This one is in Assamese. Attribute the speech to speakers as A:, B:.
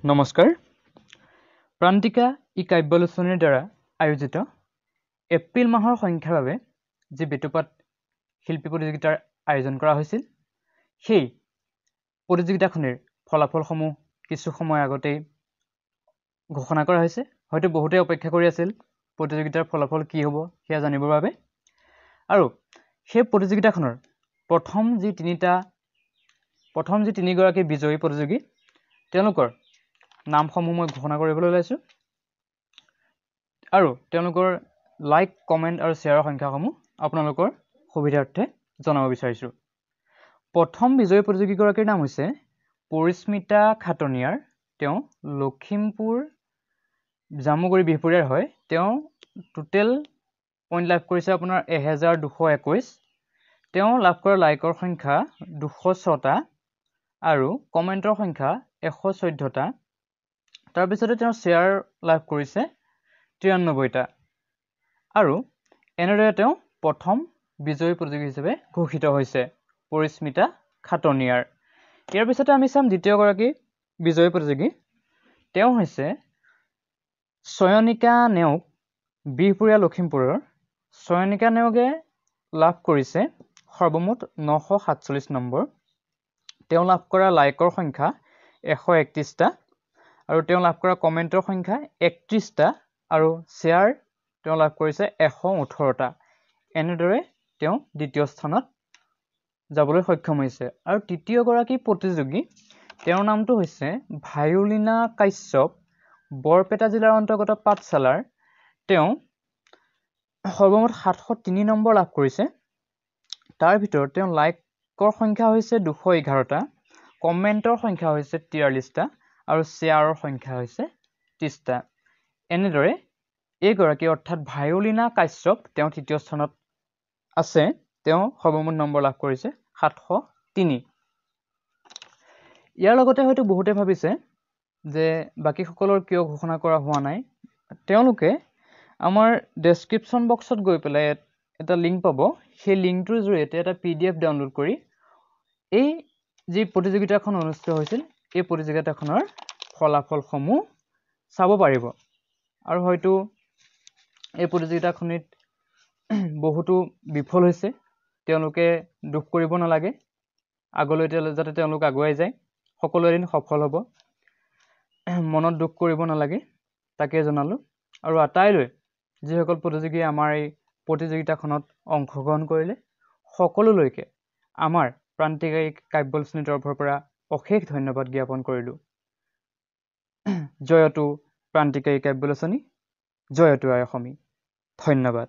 A: নমস্কাৰ। প্ৰান্তিকা ই কাব্যালোচনীৰ দ্বাৰা আয়োজিত এপ্ৰিল মাহৰ সংখ্যাৰ বাবে যি বেটুপাত শিল্পী প্ৰতিযোগিতাৰ আয়োজন কৰা হৈছিল, সেই প্ৰতিযোগিতাখনিৰ ফলাফলসমূহ কিছু সময় আগতেই ঘোষণা কৰা হৈছে। হয়তো বহুতেই অপেক্ষা কৰি আছিল প্ৰতিযোগিতাৰ ফলাফল কি হ'ব সেয়া জানিবৰ বাবে। আৰু সেই প্ৰতিযোগিতাখনৰ প্ৰথম যি তিনিগৰাকী বিজয়ী প্ৰতিযোগী, তেওঁলোকৰ নামসমূহ মই ঘোষণা কৰিবলৈ ওলাইছোঁ আৰু তেওঁলোকৰ লাইক, কমেণ্ট আৰু শ্বেয়াৰৰ সংখ্যাসমূহ আপোনালোকৰ সুবিধাৰ্থে জনাব বিচাৰিছোঁ। প্ৰথম বিজয়ী প্ৰতিযোগীগৰাকীৰ নাম হৈছে পৰিস্মিতা খাটনিয়াৰ। তেওঁ লখিমপুৰ জামুগুৰি বিহপুৰীয়াৰ হয়। তেওঁ টোটেল পইণ্ট লাভ কৰিছে আপোনাৰ 1221। তেওঁ লাভ কৰা লাইকৰ সংখ্যা 206টা আৰু কমেণ্টৰ সংখ্যা 114টা। তাৰপিছতে তেওঁ শ্বেয়াৰ লাভ কৰিছে 93টা আৰু এনেদৰে তেওঁ প্ৰথম বিজয়ী প্ৰতিযোগী হিচাপে ঘোষিত হৈছে, পৰিস্মিতা খাটনিয়াৰ। ইয়াৰ পিছতে আমি চাম দ্বিতীয়গৰাকী বিজয়ী প্ৰতিযোগী। তেওঁ হৈছে চয়নিকা নেওগ, বিহপুৰীয়া লখিমপুৰৰ। চয়নিকা নেওগে লাভ কৰিছে সৰ্বমুঠ 947 নম্বৰ। তেওঁ লাভ কৰা লাইকৰ সংখ্যা 131টা আৰু তেওঁ লাভ কৰা কমেণ্টৰ সংখ্যা 31টা আৰু শ্বেয়াৰ তেওঁ লাভ কৰিছে 118টা। এনেদৰে তেওঁ দ্বিতীয় স্থানত যাবলৈ সক্ষম হৈছে। আৰু তৃতীয়গৰাকী প্ৰতিযোগী, তেওঁৰ নামটো হৈছে ভায়োলিনা কাশ্যপ, বৰপেটা জিলাৰ অন্তৰ্গত পাঠশালাৰ। তেওঁ সৰ্বমুঠ 703 নম্বৰ লাভ কৰিছে। তাৰ ভিতৰত তেওঁ লাইকৰ সংখ্যা হৈছে 211টা, কমেণ্টৰ সংখ্যা হৈছে 43টা আৰু শ্বেয়াৰৰ সংখ্যা হৈছে 30টা। এনেদৰে এইগৰাকী অৰ্থাৎ ভায়োলিনা কাশ্যপ তেওঁ তৃতীয় স্থানত আছে। তেওঁ সৰ্বমুঠ নম্বৰ লাভ কৰিছে 703। ইয়াৰ লগতে হয়তো বহুতে ভাবিছে যে বাকীসকলৰ কিয় ঘোষণা কৰা হোৱা নাই। তেওঁলোকে আমাৰ ডেছক্ৰিপশ্যন বক্সত গৈ পেলাই এটা লিংক পাব। সেই লিংকটোৰ জৰিয়তে এটা PDF download কৰি এই যি প্ৰতিযোগিতাখন অনুষ্ঠিত হৈছিল, এই প্ৰতিযোগিতাখনৰ ফলাফলসমূহ চাব পাৰিব। আৰু হয়তো এই প্ৰতিযোগিতাখনিত বহুতো বিফল হৈছে, তেওঁলোকে দুখ কৰিব নালাগে। আগলৈ যাতে তেওঁলোক আগুৱাই যায়, সকলো এদিন সফল হ'ব। মনত দুখ কৰিব নালাগে, তাকে জনালোঁ। আৰু আটাইলৈ যিসকল প্ৰতিযোগীয়ে আমাৰ এই প্ৰতিযোগিতাখনত অংশগ্ৰহণ কৰিলে, সকলোলৈকে আমাৰ প্ৰান্তিকা কাব্যালোচনীৰ তৰফৰ পৰা অশেষ ধন্যবাদ জ্ঞাপন কৰিলোঁ। জয়তু প্ৰান্তিকাৰী কাব্যালোচনী, জয়তু আই অসমী। ধন্যবাদ।